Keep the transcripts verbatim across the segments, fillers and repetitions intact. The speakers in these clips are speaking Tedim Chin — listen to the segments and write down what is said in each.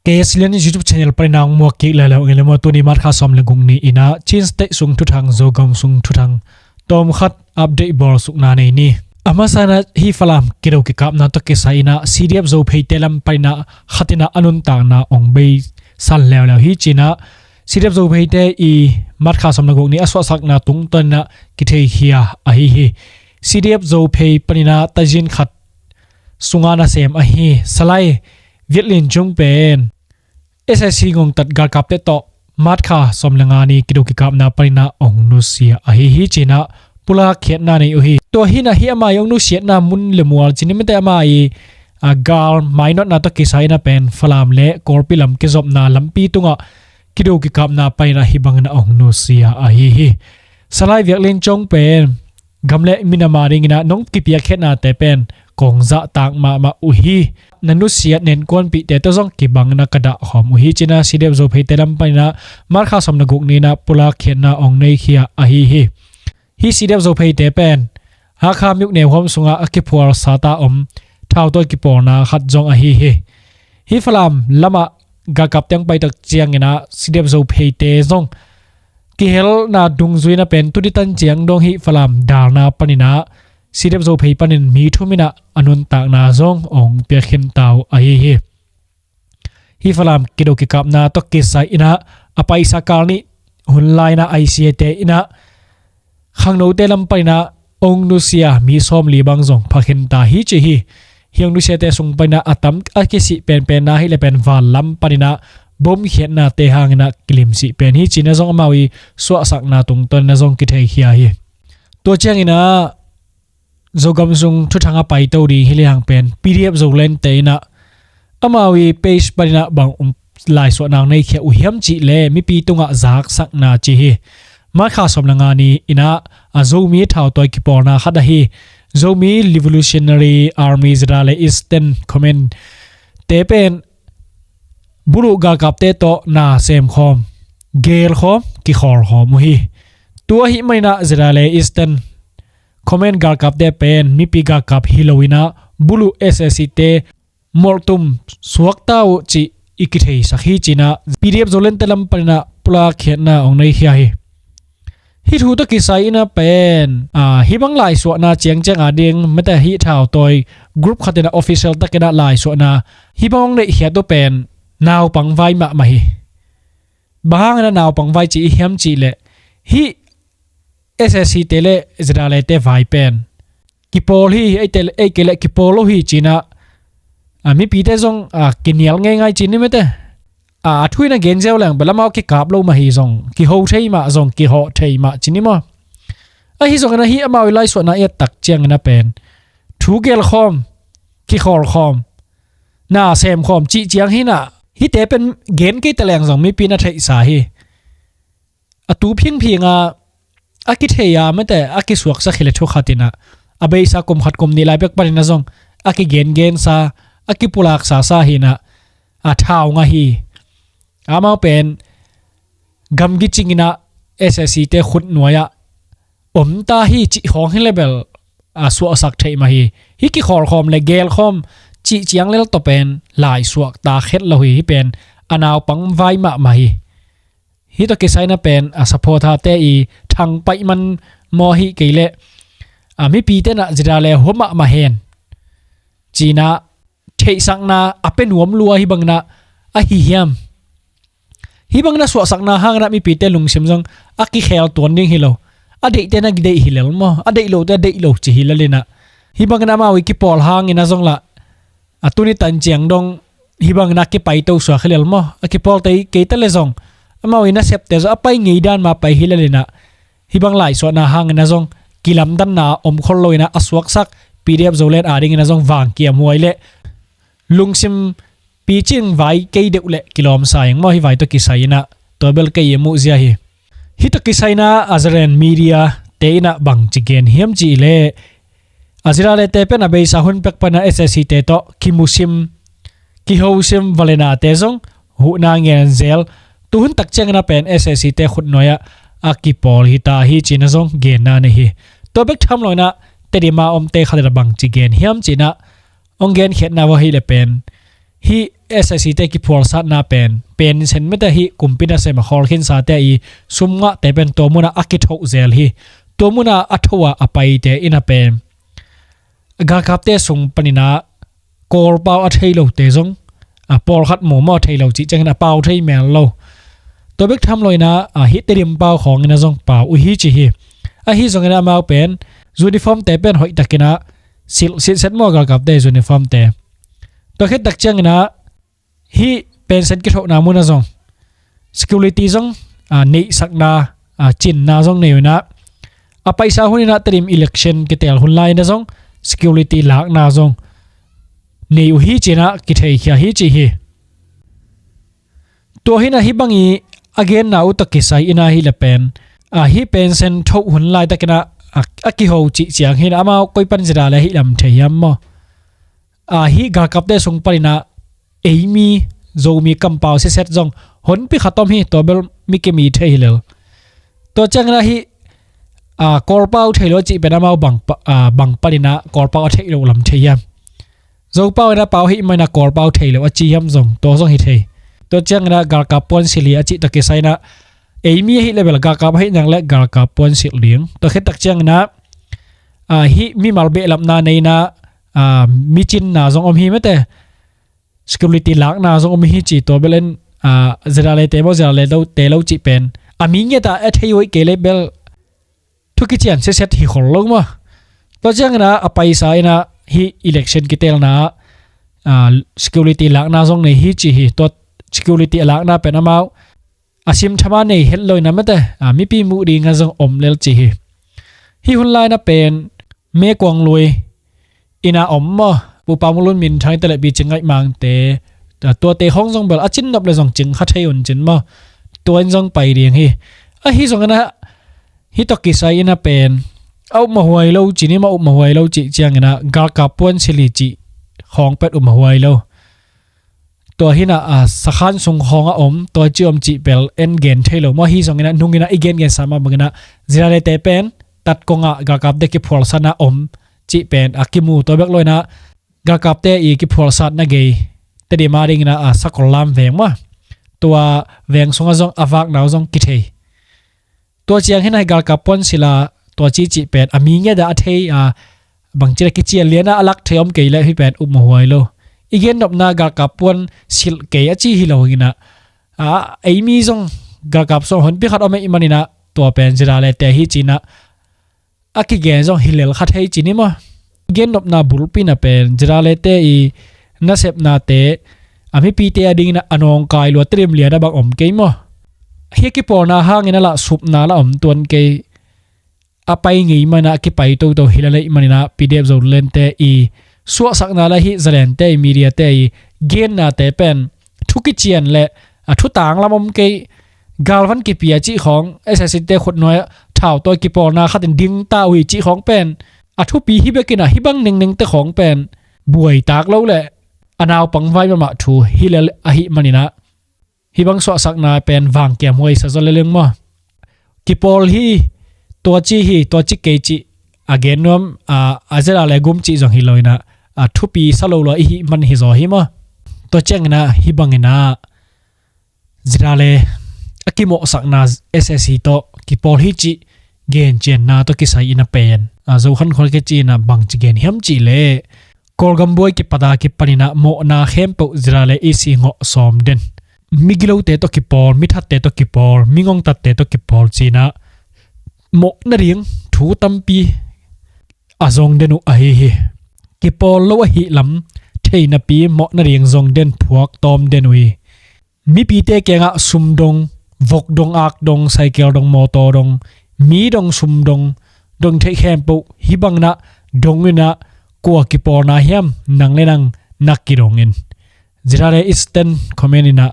Kei Silian YouTube channel panin a hong muak kik leh leh hong en le maw, tuni March kha sawm le guk ni-in ah Chin State sung thuthang, Zogam sung thuthang tawmkhat update bawlsukna nei ni. A masa-in ah hih Falam kido kikapna tawh kisai-in ah C D F Zophei te lam panin ah khat in ah a nuntakna hong beisan leuleu hi ci-in ah, C D F Zophei te i March kha sawm le guk ni a suahsakna tungtawn-in ah kitheikhia ahi hi. C D F Zophei panin ah tazin khat sungah nasem ahi Salai Viet Lin Cung pen S A C ngongtat galkapte tawh March kha sawm le nga ni kido kikapna panin ah hong nusia ahi hi ci-in ah pulak khiatna nei uh hi. Tua hi-in ah hih ama i hong nusiatna mun le mual ci ni mate, ama i, a, gal mainawtna tawh kisai-in ah pen Falam le Kawlpi lam kizopna lampi tungah kido kikapna panin ah hih bangin ah hong nusia ahi hi. Salai Viet Lin Cung pen gam le minam adingin ah nong kipiakkhiatnate pen kong zahtak mahmah uh hi. Na nusiat nenkuanpihte tawh zong kibangin ah ka dahkhawm uh hi ci-in ah C D F Zophei te lam panin ah March kha sawm le guk ni-in ah pulak khiatna hong neikhia ahi hi. Hih C D F Zophei te pen Hakha Myukneu huam sungah a kiphualsat a om thautawi kipawlna khat zong ahi hi. Hih Falam lamah galkapte hong pai tak ciangin ah C D F Zophei te zong kihelna dungzui-in ah pen tuni tan ciang dong hih Falam dalna panin ah C D F Zophei panin mi thum in ah a nuntakna zong hong piakkhin ta uh ahi hi. Hih Falam kido kikapna tawh kisai-in ah a paisa kal nih hun lai-in ah I C A te in ah khangnote lam panin ah hong nusia mi sawmli bang zong phakhin ta hi ci hi. Hih hong nusiate sung panin ah a tam a kisih penpenna ahih leh pen van lam panin ah bomkhiatnate hangin ah kilimsih pen hi ci-in ah zong amau i suahsakna tungtawn-in ah zong kitheikhia hi. Tua ciangin ah Zogam sung thuthang a paito ding hi lehang pen P D F Zoland te in ah amau i page panin ah bang um laisuahna hong neikhia uh hiam cih leh mipi tungah zaksakna ci hi. March kha sawm le nga ni-in ah a Zomi thautawi kipawlna khat ahi Zomi Revolutionary Army, ZRA le Eastern Command te pen buluh galkapte tawh na semkhawm, gelkhawm, kikhawlkhawm uh hi. Tua ahih manin ah ZRA le Eastern Command galkapte pen mipi galkap hi lo-in ah buluh S A C te molhtum suakta uh cih i kitheisak hi ci-in ah P D F Zoland te lam panin ah pulak khiatna hong neikhia hi. Hih thu tawh kisai-in ah pen, a, hih bang laisuahna ciangciang ading mate hih thautawi group khat in ah official takin ah laisuahna hih bang hong neihkhiat uh pen naupang vai mahmah hi. Bang hangin ah naupang vai ci i hiam cih leh hih S A C te le ZRA le te vai pen kipawl hi, eite, ei kei leh kipawl lo hi ci-in ah, a, mipite zong, a, kinial ngeingai ci ni mate. A, a thu in a gen ziau leng bel amau kikap lo mah hi zong, kiho thei mah zong, kihawh thei mah ci ni maw. Ahi zongin ah hih amau i laisuahna i et tak ciangin ah pen thu gelkhawm, kikhawlkhawm, na semkhawm cih ciang hi-in ah hihte pen gen kei ta leng zong mipi in a theihsa hi. A tu phingphing a, a kithei a mate, a kisuaksak hi leh thu khat in ah, a beisa kum khat kum nih lai bek panin ah zong a kigengensa, a kipulaksasa hi-in ah, a thau ngah hi. Amau pen gamgi cingin ah S A C te khutnuai-ah om ta hi cih khawng hi leh bel a suahsak theih mah hi. Hih kikhawlkhawm le gelkhawm cih ciang lel tawh pen laisuak ta khet lo hi. Hih pen a naupang vai mahmah hi. Hih tawh kisai-in ah pen a supporter-te i thangpaih man maw, ahih kei leh a mipite in ah ZRA le hua mahmah hen ci-in ah theihsakna a pia nuam lua hih bangin ah ahi hiam. Hih bangin ah suahsakna hangin ah mipite lungsim zong a kikhel tuan ding hi lo. A deihte in a deih hi lel maw, a deih lote a deih lo ci hi lel-in ah, hih bangin ah amau i kipawl hangin ah zong lah a tuni tan ciang dong hih bangin a kipaito suak hi lel maw. A kipawl thei kei ta leh zong amau i nasepte zong a pai ngei dan mah pai hi lel-in ah, hih bang laisuahna hangin ah zong kilamdanna om khol lo-in ah a suaksak P D F Zoland adingin ah zong vangkiam huai leh lungsim picing vai kei deuh leh kilawmsa ing maw, hih vai tawh kisai-in ah. Tua bel kei i muh zia hi. Hih tawh kisai-in ah Azaren media te in ah bangci gen hiam cih leh, a ZRA le te pen a beisa hun pek panin ah S A C te tawh kimusim, kihosim, valenate zong huhna ngen zel. Tu hun tak ciangin ah pen S A C te khutnuai-ah a kipawl hi ta hi ci-in ah zong genna nei hi. Tua bek tham lo-in ah Tedim a omte khat in ah bangci gen hiam cih leh, hong genkhiatna uh ahih leh pen hih S S C te kiphualsatna pen, pension mite hih kumpi nasem a khawl khinsate i sum ngahte pen tua munah a kithoh zel hi. Tua munah a thoh a a paite in a pen galkapte sung paninah Kawlpau a thei lote zong, a pawlkhat mawmaw a thei lo cih ciangin a pau thei mel lo. Tua bek tham loinah a hih Tedim pau khawngin a zong pau uh hi ci hi. Ahi zongin amau pen uniform te pen hoihtakinah silh silhset maw galkapte uniform te. Tua khittak cianginah hih pension kithohna munah zong security zong, a, neihsakna, a, cinna zong nei unah a paisa huninah Tedim election kitel hun lai inah zong security lakna zong nei uh hi cinah kitheikhia hi ci hi. Tua hinah hih bangih a genna uh tawh kisai inah hih le pen, a, hih pension thoh hun laitakinah a, a kiho cih ciang hinah amau koi pan zida le hih lam thei hiam maw? A, hih galkapte sung paninah eimi Zomi kampau siset zong honpi khat om hi, tua bel mi kemi thei hi lel. Tua cianginah hih, a, Kawlpau thei lo a cih pen amau bang pa-, a, bang paninah Kawlpau a thei lo lam thei hiam? Zopau inah pau hih maninah Kawlpau thei lo a ci hiam zong, tua zong hi thei. Tua cianginah galkap puan silh hi a cih tawh kisai inah eimi ahi le bel galkap ahi nang le galkap puan silh ding. Tua khittak cianginah, a, hih mimal behlapna nei inah, a, micinna zong om hi mete. Security lakna zong om hi ci, tua bel in, a, zida le te maw, zida le lo te lo cih pen a mi ngiat a a thei uh kei le bel thu kician siset hi khol lo maw? Tua cianginah a paisa inah hih election kitelna, a, security lakna zong nei hi ci hi. Tua security a lakna pen amau a simthama nei het lo inah mete, a, mipi muh dingah zong om lel ci hi. Hih hun lainah pen Mekuang lui inah om maw, Pu Pau Mung Lun minthang te le Pi Cing Ngaih Mangte, a, tuate khawng zong bel a cin nop le zong cing kha thei un cin maw? Tua in zong pai ding hi. Ahi zonginah hih tawh kisai inah pen a upmawh huai lo ci ni maw, upmawh huai lo cih cianginah galkap puan silh hi cih khawng pet upmawh huai lo. Tua hinah, a, sakhan sung khawng a om, tua ci om cih bel en gen thei lo maw? Ahi zonginah nunginah i gengensa mah banginah zida le te pen tatkongah galkapte kiphualsatna om cih pen a kimu, tua bek loinah galkapte i kiphualsatna gei Tedim a dinginah, a, Sakollam veng maw, tua veng sungah zong a vakna uh zong kithei. Tua ciang hinah hih galkap puan silh a tua ci cih pen a mi ngiat a a thei, a, bangci le kician lianah a lak thei om kei le hih pen upmawh huai lo. I gennopna galkap puan silh kei a ci hi lo hinah, a, eimi zong galkap sung honpi khat om ahih maninah tua pen zida le te hi cinah a kigen zong hi lel kha thei ci ni maw? Gennopna bulpi inah pen zida le te i nasepnate a mipite a dinginah a nawngkai lua Tedim lianah bang om kei maw? Hih kipawlna hangin a lah supna lah om tuan kei. A pai ngei manah a kipai toto hi lel ahih maninah P D F Zolente i suahsakna le hih zalente i mediate i gennate pen thu kician le a thutang lam om kei. Galvan kipia cih khawng, S S C te khutnuai ah thau tawi kipawlna khatin dingta uh hi cih khawng pen a thupi hi bekinah hih bang nengnengte khawng pen buaitak lo le a naupang vai mahmah thu hi lel ahih maninah hih bang suahsakna pen vangkiam huaisa zaw leleng maw? Kipawl hi, tua ci hi, tua ci kei cih a gen nuam, a, a zida le gum cih zong hi loinah a thupi sa lo lua i hih man hi zaw hi maw? Tua cianginah hih banginah zida le a kimawhsakna S S C tawh kipawl hi cih gencianna tawh kisai inah pen a Zo Khan Khual kici inah bangci gen hiam cih leh Kawlgam buai kipata kipaninah mawhna khempeuh zida le i singawh sawm den. Migilote tawh kipawl, mithatte tawh kipawl, mingongtatte tawh kipawl cinah mawhna ding thu tampi a zong den uh ahi hi. Kipawl lo ahih lam thei napi mawhna ding zong den phuak tawm den uh hi. Mipite kiangah sum dong, vok dong, ak dong, saikel dong, mawtaw dong, mi dong, sum dong, dong theih khempeuh hih banginah dong inah kua kipawlna hiam nang le nang na kidong in. Zida le Eastern Command inah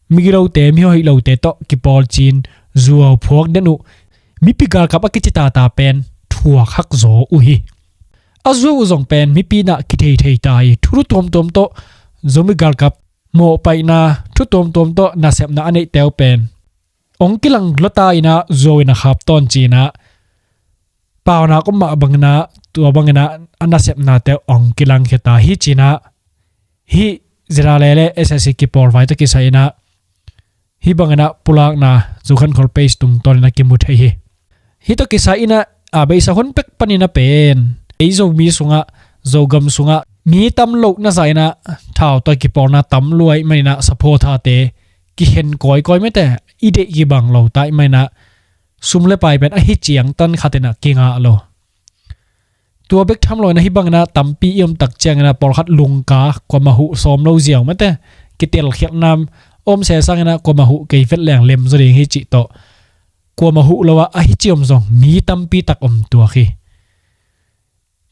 migilote, mihoih lote tawh kipawl cin zuau phuak den uh. Mipi galkap a kici tata pen thuak hak zaw uh hi. A zuau uh zong pen mipi inah kithei thei ta hi. Thu tuamtuam tawh Zomi galkap mawhpaihna thu tuamtuam tawh nasepna a neihte uh pen ong kilang lua ta inah zuau in a khap tawn cinah paunak om mah banginah tua banginah a nasepnate uh ong kilangkhia ta hi cinah hih ZRA le le SAC kipawl vai tawh kisai inah hih bang inah pulakna Zokhankhol page tungtawn inah kimu thei hi. Hih tawh kisai inah a beisa hun pek pan inah pen ei Zomi sungah, Zogam sungah mi tam loh na zah inah thau tawh kipawlna tam lua ahih man inah supporter-te kikhen kawikawi mate, i deih kibang lo ta ahih man inah sum le pai pen ahi ciang tan khat inah kingah lo. Tua bek tham lo inah hih bang inah tampi i om tak ciang inah pawlkhat lungka, kuamah huh sawm lo ziau mate, kitelkhialhna om sesang inah kuamah huh kei vet leng lem zaw ding hi cih tawh kuamah huh lo ah ahi ciang om zong mi tampi tak om tuak hi.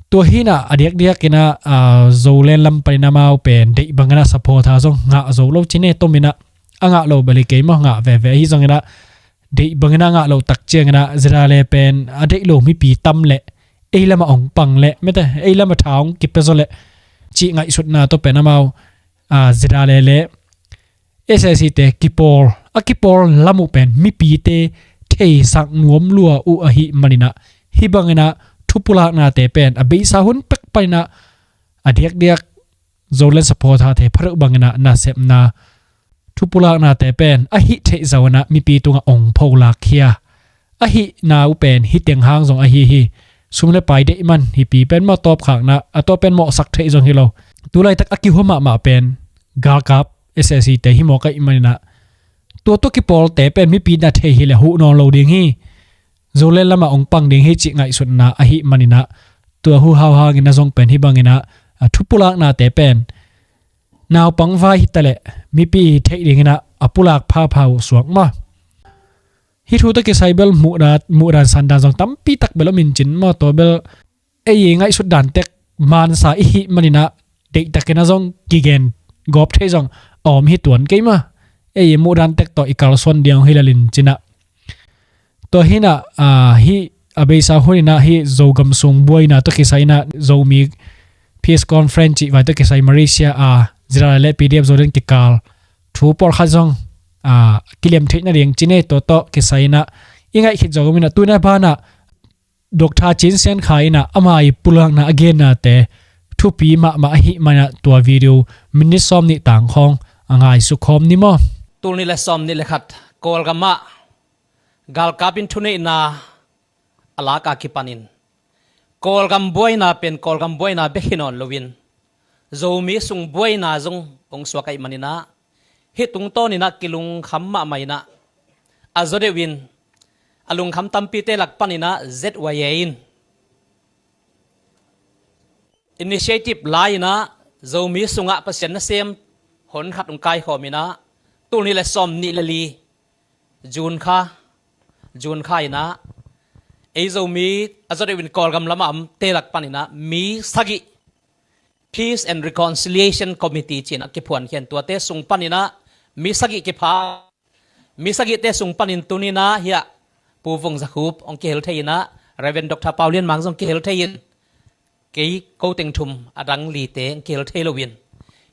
Tua hi inah a diakdiak inah, aa, Zoland lam pan inah amau pen deih bang inah supporter zong ngah zo lo ci ne, tom inah a ngah lo bel hi kei maw, ngah veve ahi zong inah deih bang inah ngah lo tak ciang inah ZRA le pen a deih lo mipi tam leh ei lamah ong pang leh mate, ei lamah tha ong kipia zaw leh cih ngaihsutna tawh pen amau, aa, ZRA le le SAC-te kipawl, a kipawl lam uh pen mipite theisak nuam lua uh ahih man inah hih bang inah thupulaknate pen a beisa hun pek pan inah a diakdiak Zoland supporter-te pha deuh bang inah nasepna thupulaknate pen a hih theih zo inah mipi tungah ong pholak khia. A hihna uh pen hih teng hang zong ahi hi. Sum le pai deih man hih pi pen maw tawpkhakna, a tua pen mawhsak theih zong hi lo. Tu laitak a kihua mahmah pen galkap SAC-te hi mawk ahih man inah tua tawh kipawlte pen mipi na thei hi leh huh nawn lo ding hi. Zoland lamah ong pang ding hi cih ngaihsutna ahih man inah tua huhau hang inah zong pen hih bang inah, a, thupulaknate pen naupang vai hi ta leh mipi theih ding inah a pulak phapha uh suak maw. Hih thu tawh kisai bel muhdan, muhdan sandan zong tampi tak bel om in cin maw, tua bel ei i ngaihsut dan tek mansa i hih man inah deihtak inah zong kigen gawp thei zong a om hi tuan kei maw. Ei i muhdan tek tawh i kalsuan ding hi lel in ci inah. Tua hi inah, aa, hih a beisa hun inah hih Zogam sung buaina tawh kisai inah Zomi Peace Conference cih vai tawh kisai Malaysia a ZRA le PDF Zoland kikal thu pawlkhat zong, aa, kilem theih nading ci ne, tua tawh kisai inah i ngaih khit zawh om inah tu inah banah Doctor Cin Sian Khai inah ama i pulakna a gennate thupi mahmah ahih man inah tua video minute sawm nih tang khawng a ngaihsut khawm ni maw. Tul nih le sawm nih le khat Kawlgam ah galkap in thuneihna a lak a kipan in Kawlgam buaina pen Kawlgam buaina bek hi nawn lo in Zomi sung buaina zong ong suak ahih man inah hih tungtawn inah kilungkham mahmah inah a zaw deuh in a lungkham tampite lak pan inah Z Y A in initiative la inah Zomi sungah Pasian nasem hon khat ong kaikhawm inah tul nih le sawm nih le li June kha, June kha inah ei Zomi a zaw deuh in Kawlgam lamah omte lak pan inah mi sagih Peace and Reconciliation Committee ci inah kiphuan khian tuate sung pan inah mi sagih kipha, mi sagihte sung pan in tuni inah hiah Pu Vung Za Khup ong kihel thei inah Reverend Doctor Pau Lian Mang zong kihel thei in kei ko teng thum a dang lite ong kihel thei lo in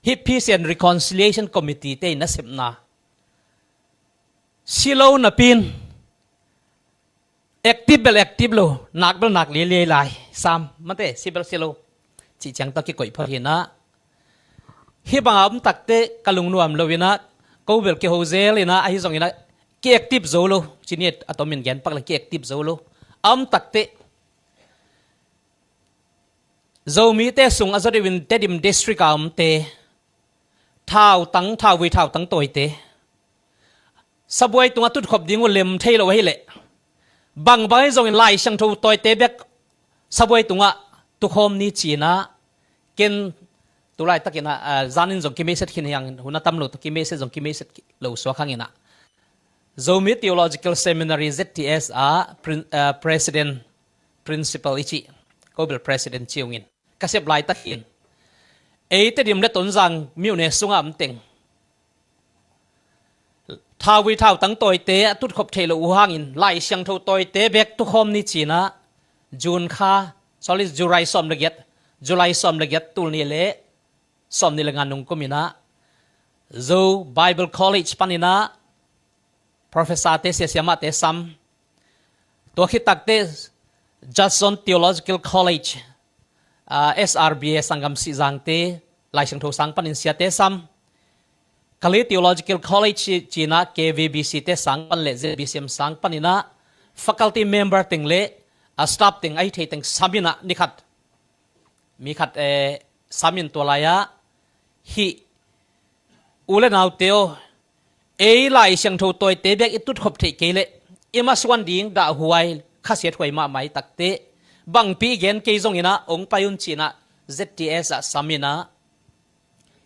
hih Peace and Reconciliation Committee-te in nasepna si lo napi in active bel active lo, nak bel nak liailiai lai sam mate, si bel si lo cih ciang tawh kikoih phot hi inah hih bang a om tak teh ka lungnuam lo inah ko bel kiho zel inah ahi zong inah ki-active zo lo ci ni, a tom in gen pak le ki-active zo lo a om tak teh Zomite sung a zaw deuh in Tedim District a omte thautang, thauvui thautang tawite sabuai tungah tutkhop ding uh lem thei lo ahih leh bangbang ahi zongin Lai Siangtho tawite bek sabuai tungah tukhawm ni ci inah ken tu laitak inah, ah, zan in zong kimeiset khin hi hang, hun a tam lo tawh kimeiset zong kimeiset lo suak hang inah Zomi Theological Seminary Z T S a prin-, ah, President Principal i cih ko bel President ci ung in ka sep laitak hi in ei Tedim le Tonzang myone sungah om teng thauvui thautang tawite a tutkhop theih loh uh hangin Lai Siangtho tawite bek tukhawm ni ci inah June kha, sorry, July sawm le giat, July sawm le giat tul nih le sawm nih le nga nung kum inah Zo Bible College pan inah professor-te, siasiamahte sam. Tua khit tak teh Judson Theological College, ah, S R B A sanggam Sihzangte, Lai Siangtho sang panin siate sam, Kalay Theological College ci-, ci-in ah K V B C te sang pan le Z B C M sang panin ah faculty member teng le a staff teng ahi thei teng sam in ah ni khat, mi khat, eh, sam in tua lai-ah hih u le naute aw, ei Lai Siangtho tawite bek i tutkhop theih kei leh i masuan ding dahhuai, khasiathuai mahmah i takte, bangpi i gen kei zongin ah ong pai un ci-in ah Z T S ah sam in ah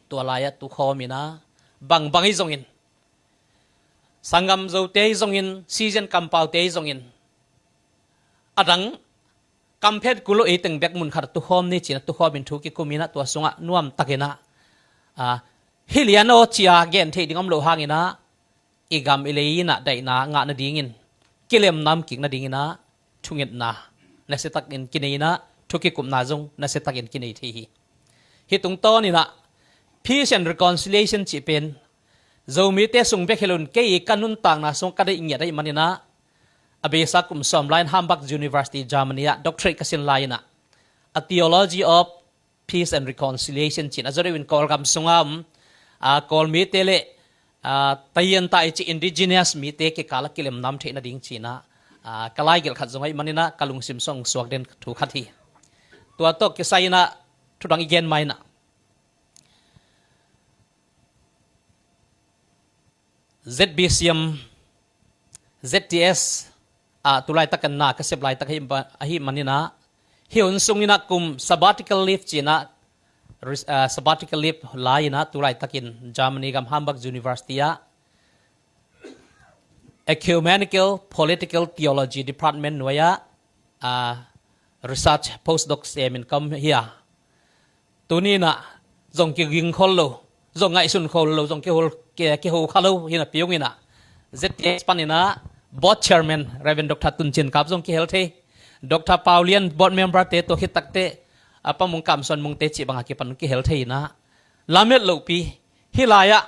tua lai-ah tukhawm in ah, bangbang hi zongin, sanggam Zote hi zongin, season kampaute hi zongin, a dang kamphet kul lo, ei teng bek mun khat ah tukhawm ni ci-in ah tukhawm in thu kikum in ah tua sungah nuamtak in ah, a, hi lian aw ci-a gen theih ding om loh hangin ah i gam i lei in ah daihna ngah nadingin, kilemna om kik nadingin ah thungetna nasiatakin kinei in ah, thu kikupna zong nasiatakin kinei thei hi. Hih tungtawn in ah Peace and Reconciliation cih pen Zomite sung bek hi loin kei ka nuntakna sung ka deih ngiat ahih manin ah, a beisa kum sawm lai-in Hamburg University, Germany ah doctorate ka sin lai-in ah, a Theology of Peace and Reconciliation ci-in a zaw deuhin Kawlgam sunga om, a, Kawl mite le, a, Taiyinta i cih indigenous mite kikal ah kilemna om theih nading ci-in ah, a, ka laigelh khat zong ahih manin ah ka lungsim sung suak den thu khat hi. Tua tawh kisai in ah thudang i gen mai in ah, Z B C M, Z T S ah tu laitak in na ka sep laitak ahih ma-, ahih manin ah, hih hun sungin ah kum sabbatical leave ci-in ah, res-, ah, sabbatical leave la-in ah tu laitakin Germany gam Hamburg University ah Ecumenical Political Theology Department nuai-ah, ah, research postdoc sem in ka om hi a, tuni in ah zong kiging khol lo, zong ngaihsun khol lo, zong kiho, ki, kiho kha lo hi napi-in ah, Z T S panin ah board chairman Reverend Doctor Tun Cin Kap zong kihel thei, Doctor Pau Lian board member te, tua khit takteh a Pa Mung Kam Suan Mung te cih bang a kipan kihel thei in ah, lamet lohpi, hih lai-ah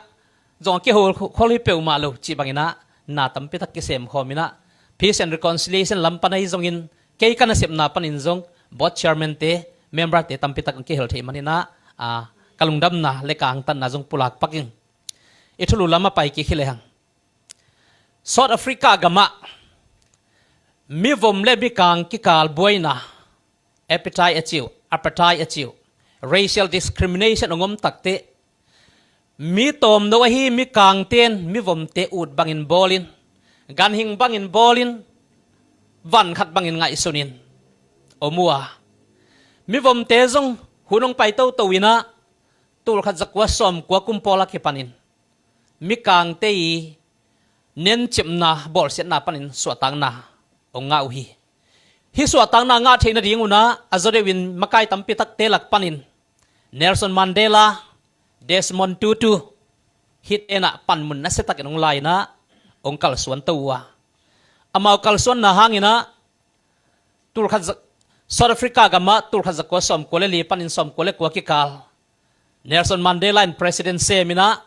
zong a kiho khol hi peuhmah lo cih bangin ah, na tampi tak kisem khawm in ah, Peace and Reconciliation lam pan ahi zongin, kei ka nasepna panin zong board chairman te, member te tampi tak kihel theih manin ah, a, ka lungdamna le ka angtanna zong pulak pak ing. I thulu lam a pai kik hi lehang, South Africa gam ah mivom le mikang kikal buaina, apartheid a ci uh, apartheid a ci uh, racial discrimination hong om takteh, mi tawmno ahi mikangte in mivomte ut bangin bawlin, ganhing bangin bawlin, van khat bangin ngaihsunin om uh a, mivomte zong hun hong pai toto in ah, tulkhat zakua sawmkua kum pawl a kipanin mikangte i nencipna, bawlsiatna panin suahtakna hong ngah uh hi. Hih suahtakna ngah theih nadingun ah, a zaw deuhin makai tampi takte lak panin Nelson Mandela, Desmond Tutu, hihte in ah panmun nasiatakin hong la in ah, hong kalsuan to uh a, amau kalsuanna hangin ah, tulkhat za-, South Africa gam ah tulkhat zakua sawmkua le li panin sawmkua le kua kikal Nelson Mandela in president sem in ah,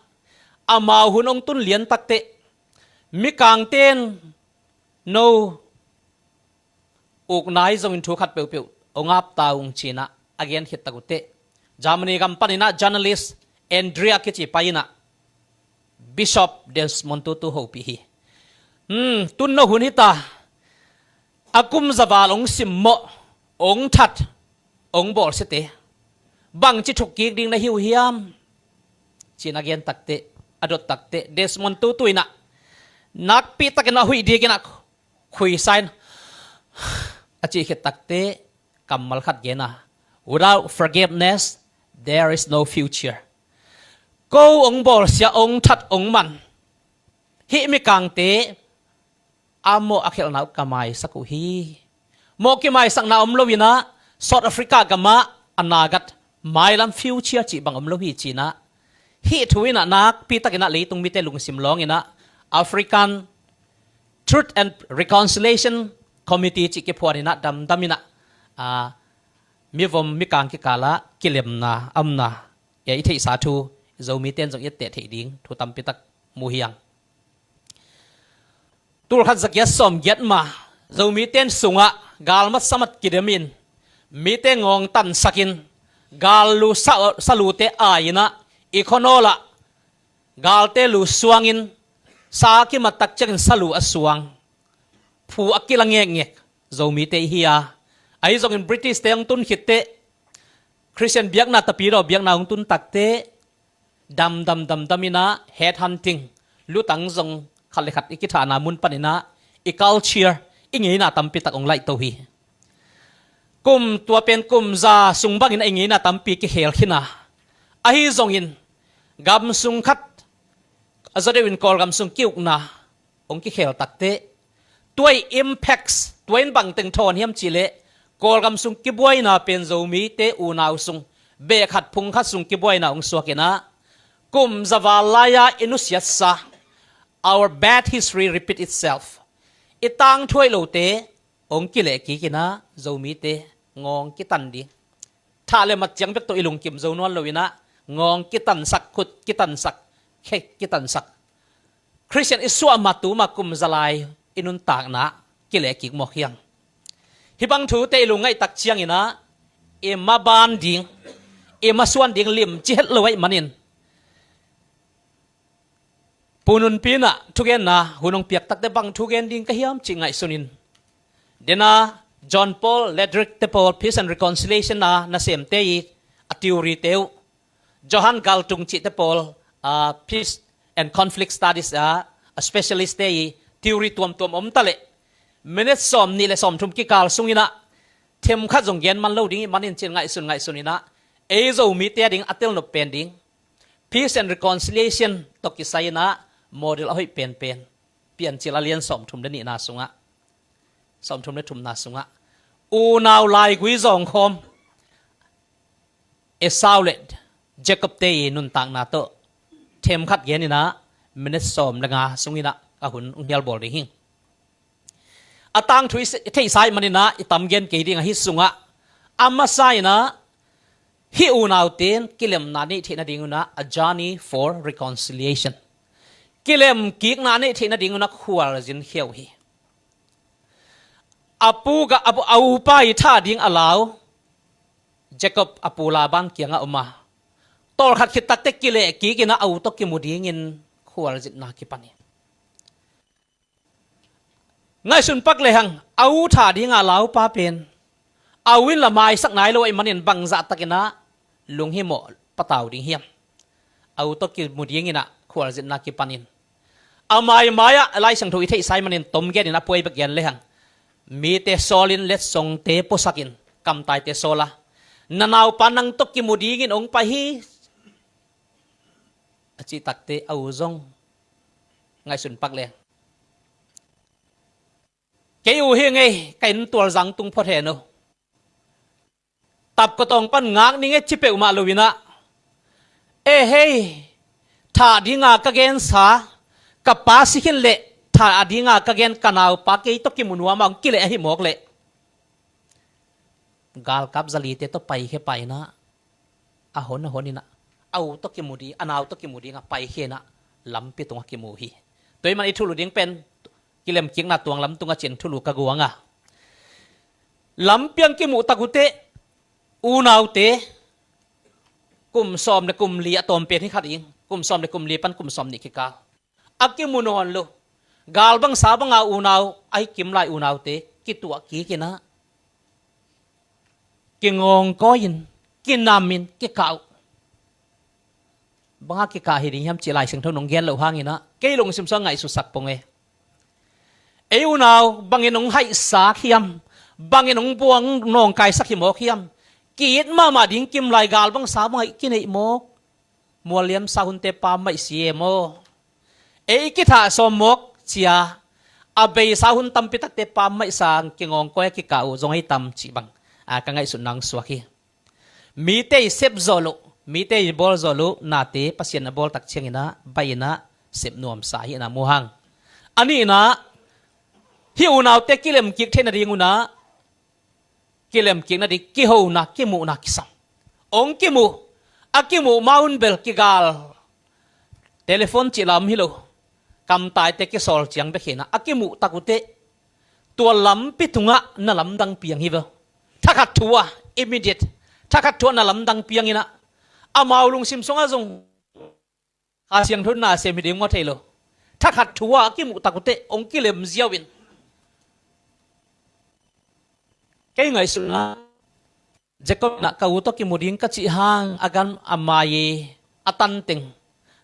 amau hun hong tun lian takteh, mikangte in no ukna ahi zongin thu khat peuhpeuh hong ap ta ung ci-in ah a gen khit tak uh teh, Germany gam panin ah journalist Andrea kici pai in ah Bishop Desmond Tutu hopih hi. Hmm, tun no hun hi ta, a kum za val hong simmawh, hong that, hong bawlsiate bangci thukkik ding na hi uh hiam, ci-in a gen takteh, a dot takteh, Desmond Tutu in ah nakpi takin a huih dikin ah khuisa in a cih khit takteh, kammal khat gen a, "Without forgiveness, there is no future." Ko hong bawlsia, hong that, hong man hih mikangte a mawh a khelhna uh ka maisak uh hi. Mawh kimaisakna om lo in ah, South Africa gam ah a nagat mailam future cih bang om lo hi ci-in ah, hih thu in ah nakpi takin ah leitung mite lungsim lawng in ah, African Truth and Reconciliation Committee cih kiphuan in ah damdam in ah, a, mivom mikang kikal ah kilemna a omna, e, i theihsa thu Zomite in zong i etteh theih ding thu tampi tak mu hi hang. Tulkhat zagiat sawmgiat ma Zomite in sungah galmat samat kidemin, mite ngawngtansakin, Gal lu sa, salute ai-in ah, i khuanawl ah galte lu suangin, sa kimat tak ciangin salu a suang, phu a kila ngekngek Zomite i hi a. Ahi zongin British-te hong tun khit teh, Khristian biakna, tapidaw biakna hong tun tak teh, dam dam dam dam in ah, head hunting, lutang zong khat le khat i kithahna mun panin ah, i culture, i ngeina tampi tak hong laihto hi. Kum, tua pen kum za sung bangin ah i ngeina tampi kikhel khin a. Ahi zongin gam sung khat a zaw deuhin Kawlgam sung ki-ukna hong kikhel tak teh, tua i impacts, tua in bang teng thawn hiam cih leh, Kawlgam sung kibuaina pen Zomite unau sung, beh khat phung khat sung kibuaina hong suak in ah, kum za val lai-a i nusiatsa, our bad history repeat itself. I tangthu hoih lote hong kileh kik in ah, Zomite ngawng kitan ding, thah le mat ciang bek tawh i lungkim zo nawn lo in ah, ngawng kitansak, khut kitansak, khe kitansak, Khristian i suah ma tu ma kum za lai i nuntakna kileh kik mawk hi hang. Hih bang thute i lungngaih tak ciangin ah, i maban ding, i masuan ding limci het lo ahih manin, Pu Nunpi in ah thugenna hun hong piak tak teh, bang thugen ding ka hiam cih ngaihsunin, dena John Paul Ledrick-te pawl, Peace and Reconciliation-a nasemte i a theory-te uh, Johan Galtung cihte pawl, a, Peace and Conflict Studies-a, a specialist-te i theory tuamtuam om ta leh, minute sawmnih le sawmthum kikal sungin ah themkhat zong gen man lo ding ahih manin, cin ngaihsun ngaihsun in ah, ei Zomite a ding a telnop pen ding, Peace and Reconciliation tawh kisai in ah model a hoih penpen, Piancil a lian sawmthum le nihna sungah, sawmthum le thumna sungah, unau laigui zawngkhawm Esau le Jacob-te i nuntakna tawh themkhat gen in ah, minute sawm le nga sungin ah ka hun hong hialbawl ding hi. A tangthu i theihsa ahih manin ah i tam gen kei ding a, hih sungah a masa in ah, hih unaute in kilemna neih theih nading un ah, a journey for reconciliation, kilemkikna neih theih nading un ah khualzin khia uh hi. A pu ga, a, a upa i thah ding a lau, Jacob a pu Laban kiangah om a, tawlkhat khit tak teh kilehkik in ah, a u tawh kimu dingin khualzinna kipan hi. Ngaihsun pak lehang, a u thah dinga laupa pen a u in la maisak nai lo ahih manin, bangzah takin ah lunghimawh patau ding hiam? A u tawh kimu dingin ah khualzinna kipanin, a maimai-ah Lai Siangtho i theihsa ahih manin tom genin a puai bek gen lehang, mite sawlin, letsongte puasakin, kamtaite sawl a, na naupa nang tawh kimu dingin hong pai hi, a cih tak teh, a u zong ngaihsun pak lehang, kei u hi ing ei, ka inn tualzang tung phot hen aw, tapkotawng pan ngak ning e, ci peuhmah lo in ah, e hei, thah dinga ka gensa ka pa si khin leh, thah dinga ka gen ka naupa kei tawh kimu nuam a, hong kileh ahi mawk leh, galkap zalite tawh paikhia pah in ah, a hon a hon in ah, a u tawh kimu ding, a nau tawh kimu ding a paikhia in ah, lampi tungah kimu hi. Tua ahih manin i thulu ding pen, kilemkikna tuang lam tungah cin thulu ka guang a, lampi ah kimuh tak uh teh, unaute, kum sawm le kum li a tawm pen hi kha ding, kum sawm le kum li pan kum sawmnih kikal a kimu nawn lo, gal bangsa banga unau ahi kim lai unaute kituah kik in ah, kingawngkawi-in, kinamin kikah uh. Banga kikah hi ding hiam cih Lai Siangtho in hong gen loh hangin ah, kei lungsim sungah ngaihsutsak pong e. Ei unau bangin hong haihsak hiam, bangin hong buang nawngkaisak hi mawk hiam? Ki-it mahmah ding kim lai gal bangsa bangah i kineih mawk. Mualliam sahunte pammaih si e maw? Ei i kithah sawm mawk cia, a beisa hun tampi takte pammaih sang, kingawngkawi a kikah uh zong ahi tam cih bang, a, ka ngaihsutna hong suak hi. Mite i sep zawh loh, mite i bawl zawh loh nate Pasian a bawl tak ciangin ah, baih in ah sep nuamsa hi in ah mu hang. A nihna, hih unaute kilemkik theih nading un ah, kilemkik nading kihona, kimuhna kisam. Hong kimuh, a kimuh ma un bel kigal, telephone cih lam hi lo, kamtaite kisawl ciang bek hi in ah, a kimuh tak uh teh, tua lampi tungah na lamdang piang hi ve. Thakhat thu ah, immediate, Thakhat thu ah na lamdang piang inah, amau lungsim sungah zong Kha Siangtho in na sem hi ding maw thei lo. Thakhat thu ah a kimuh tak uh teh hong kilem ziau in. Kei ngaihsutna, Jacob inah ka u tawh kimu ding ka cih hang a gam a mai, a tan teng,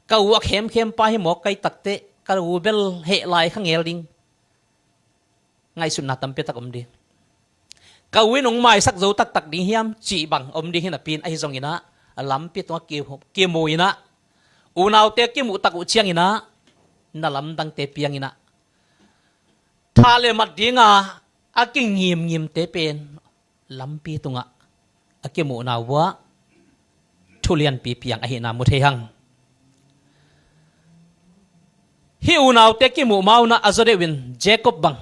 ka u a khemkhem pa hi mawk ka hih tak teh ka u bel heh lai kha ngel ding ngaihsutna tampi tak om ding. Ka u in hong maisak zo taktak ding hiam cih bang om ding hi napi in, ahi zong inah lampi tungah ki, kimu inah, unaute kimuh tak uh ciang inah na lamdangte piang inah, thah le mat dinga a kingimngimte pen lampi tungah a kimuhna uh ah thu lianpi piang ahihna mu thei hang. Hih unaute kimuh ma un ah a zaw deuh in Jacob bang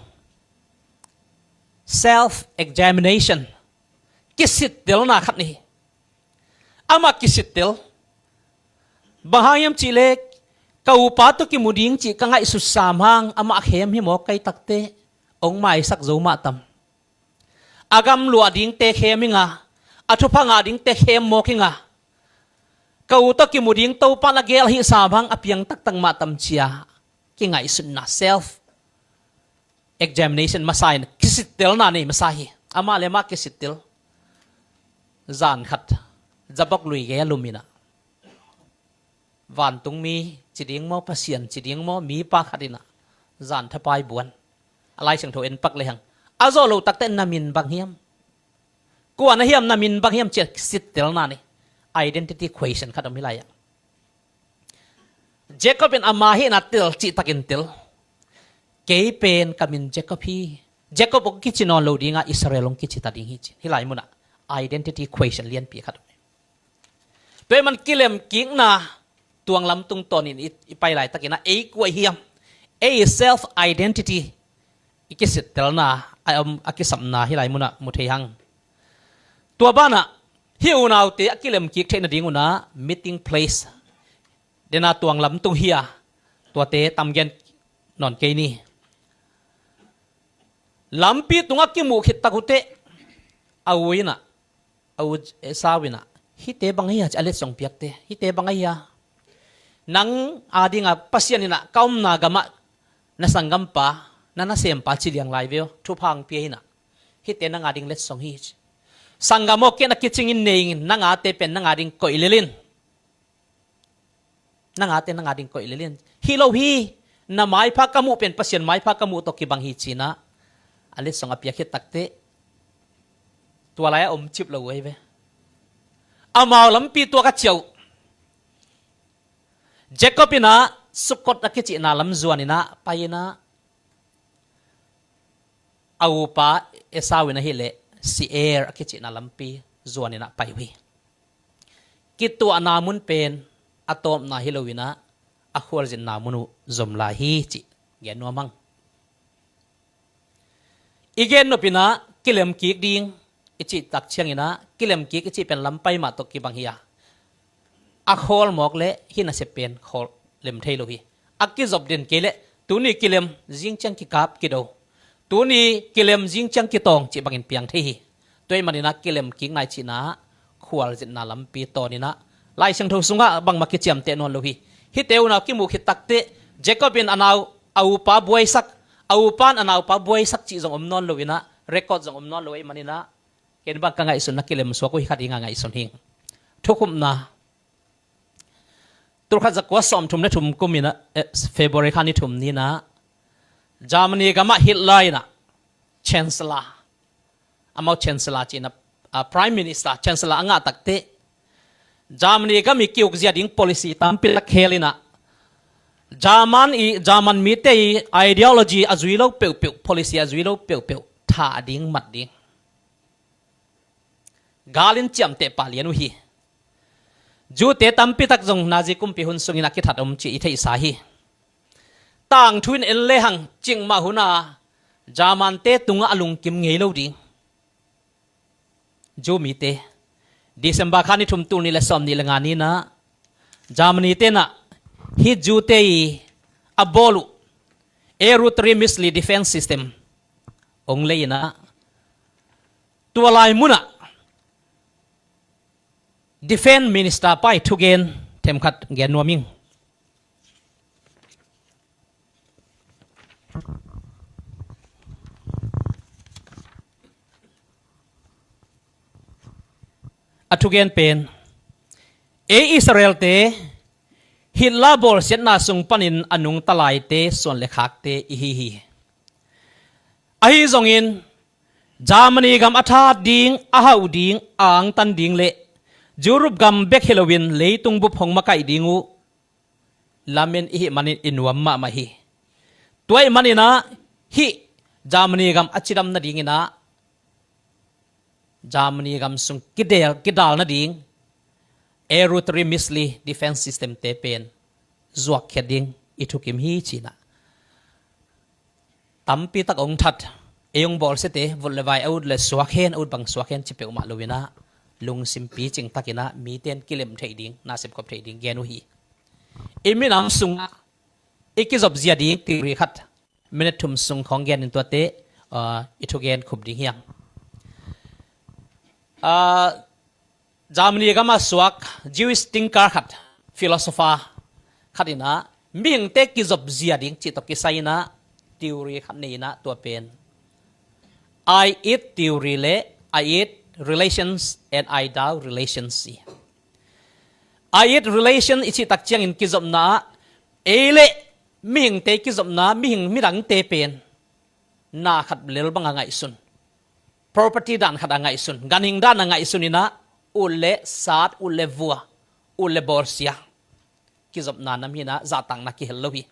self examination, kisittelna khat nei hi. Amah kisittel. Bang hang hiam cih leh, ka upa tawh kimu ding cih ka ngaihsut sam hang, amah khem hi mawk ka hih tak teh hong maisak zo mah tam. A gam luah dingte khem ing a, a thupha ngah dingte khem mawk ing a, ka u tawh kimu ding Topa in a gel ahih sam hang a piang taktak mah tam ci-a kingaihsutna, self examination masa in, kisittelna nei masa hi. Amah le amah kisittel. Zan khat, zabok lui gei a lum inah, vantungmi ci ding maw, Pasian ci ding maw, mipa khat inah zan thapai buan. A Lai Siangtho en pak lehang, a zawh loh tak teh na min bang hiam, kua na hiam, na min bang hiam ci-a kisittelna nei. Identity question khat om hi lai-ah. Jacob in ama hihna tel cihtakin tel. Kei pen ka min Jacob hi. Jacob hong kici nawn lo ding a, Israel hong kici ta ding hi ci. Hih lai munah identity question lianpi khat om hi. Tua ahih man kilemkikna tuang lam tungtawnin i, i pai laitakin ah ei kua i hiam, ei self identity i kisittelna a om, a kisapna hih lai munah mu thei hang. Tua banah hih unaute a kilemkik theih nading un ah meeting place, dena tuang lam tung hi a, tuate tam gen nawn kei ni. Lampi tungah kimuh khit tak uh teh a u in ah, a u Esau in ah, hihte bang ahi a ci a letsong piakte, hihte bang ahi a, nang adingin Pasian in ah ka omna gamah na sanggampa, na nasempa ci liang lai ve aw, thupha hong pia in ah, hihte nang ading letsong hi ci. Sanggam aw, ken a kicingin nei ing, nang ate pen nang ading koih lel in. Nang ate nang ading koih lel in. Hi lo hi, na maipha ka muh pen Pasian maipha ka muh tawh kibang hi ci-in ah a letsong a piak khit tak teh, tua lai-ah om cip lo uh ahi ve. Amau lampi tuak a ciah uh. Jacob in ah Sukkot a kicihna lam zuan in ah pai in ah, a upa Esau in ahih leh Seir a kicihna lampi zuan in ah pai uh hi. Kituahna mun pen a tawpna hi lo in ah a khualzinna mun uh zom lai hi cih gen nuam hang. I gen nop in ah kilemkik ding i cih tak ciangin ah, kilemkik i cih pen lam pai mah tawh kibang hi a, a khawl mawk leh hih nasep pen khawl lem thei lo hi. A kizop den kei leh tuni kilem, zing ciang kikap kido, tuni kilem, zing ciang kitawng cih bangin piang thei hi. Tua ahih manin ah kilemkikna i cihna ah khualzinna lampi tawn in ah, Lai Siangtho sungah bangmah kiciamteh nawn lo hi. Hihte unau kimuh khit tak teh Jacob in a nau, a upa buaisak, a upa in a naupa buaisak cih zong om nawn lo in ah, record zong om nawn lo ahih manin ah, ken bang ka ngaihsun na kilem suak uh hi kha ding a ngaihsun hing. Thukhupna. Tulkhat zakua sawmthum le thum kum in ah, eh, February kha ni thum ni in ah, Germany gamah Hitler in ah Chancellor, amau Chancellor ci-in ah, ah, Prime Minister, Chancellor a ngah tak teh, Germany gam i ki-ukzia ding policy tampi tak khel in ah, German i, German mite i ideology a zui lo peuhpeuh, policy a zui lo peuhpeuh thah ding, mat ding, gal in ciamteh pah lian uh hi. Jew-te tampi tak zong Nazi kumpi hun sungin a kithat om cih i theihsa hi. Tangthu in en lehang, cikmah hun a German-te tungah a lungkim ngei lo ding. Jew mite, December kha ni thum, tul nih le sawmnih le nga ni in ah, Germany-te in ah hih Jew-te i a bawl uh air rotary missile defense system hong lei in ah, tua lai munah Defense Minister pa ii thugen themkhat gen nuam ing. A thugen pen, ei Israelte Hitler bawlsiatna sung panin a nungta laite suan le khakte i hi hi. Ahi zongin Germany gam a that ding, a hauh ding, a angtan ding le Europe gam bek hi loin leitung bup hong makaih ding uh lamen i hih manin i nuam mahmah hi. Tua ih maninah hih Germany gam a cidam nadinginah Germany gam sung kidel, kidal nading air rotary missile defense system te pen zuakkhiat ding i thukim hi cinah tampi tak ong that. Ei ong bawlsiate vut le vai a ut le suak hen, a ut bang suak hen ci peuhmah loinah lungsim picing takinah mite in kilem theih ding, na sepkhop theih ding gen uh hi. I minam sungah i kizop zia ding theory khat minute thum sung khawng genin tuate, ah, i thugen khup ding hiam. Ah, Germany gama suak Jewish thinker khat, philosopher khat inah mihingte kizop zia ding cih tawh kisai inah theory khat nei inah tua pen I id theory le I id relations and I thou relations ci. I id relation i cih tak ciangin kizopna ah ei le mihingte kizopna, mihing midangte pen na khat lel banga ngaihsun, property dan khat a ngaihsun, ganhing dan a ngaihsun inah ut le sat, ut le vua, ut le bawlsia, kizopna nam hinah zahtakna kihel lo hi.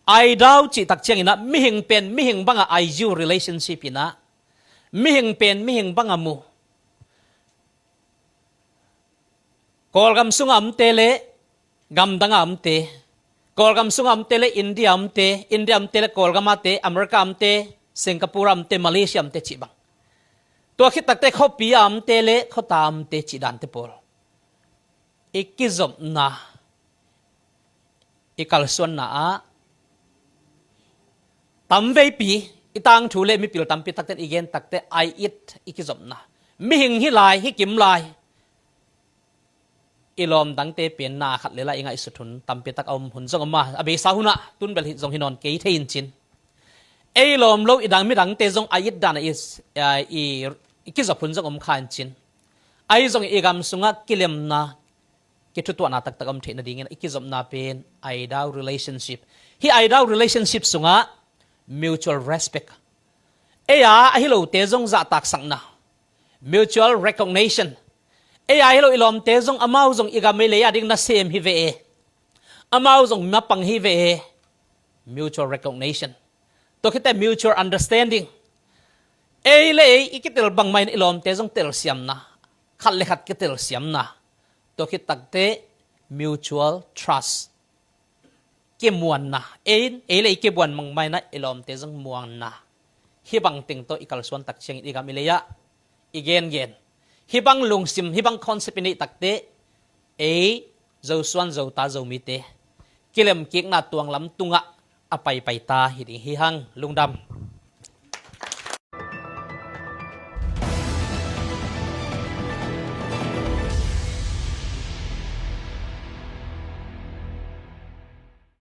I thou cih tak cianginah mihing pen mihing banga I you relationship inah mihing pen mihing banga mu. Kawlgam sunga omte le gamdanga omte, Kawlgam sunga omte le India omte, India omte le Kawlgama te, America omte, Singapore omte, Malaysia omte cih bang. Tua khit takte khuapi a omte le khuata omte cih dante pawl i kizopna, i kalsuanna ah tamveipi i tangthu le mipil tampi takten i gen takte I id i kizopna, mihing hi lai, hi kim lai i lawm dangte pen na khat lela i ngaihsut hun tampi tak a om hun zong om a, a beisa hunah tunbel hi zong hi nawn kei thei in cin. Ei lawm lo i dang midangte zong I id dan a i, i, i kizop hun zong om kha in cin. Ahi zong i gam sungah kilemna, kithutuahna taktak om theih nadingin i kizopna pen I thou relationship. Hih I thou relationship sungah mutual respect, ei a ahi lote zong zahtaksakna, mutual recognition. Ei a ahi lo i lawmte zong amau zong i gam ei lei a ding nasem hi ve e, amau zong mapang hi ve e. Mutual recognition. Tua khite mutual understanding. Ei le ei i kitel bangmah in i lawmte zong telsiamna, khat le khat kitelsiamna. Tua khit takte mutual trust, kimuanna. Ei, ei le ei kimuan bangmah inah i lawmte zong muanna. Hih bang teng tawh i kalsuan tak ciangin i gam i lei ah i gengen, hih bang lungsim, hih bang concept i neih takte ei Zosuan, Zota, Zomite kilemkikna tuanglam tungah a paipai ta hi ding hi hang. Lungdam.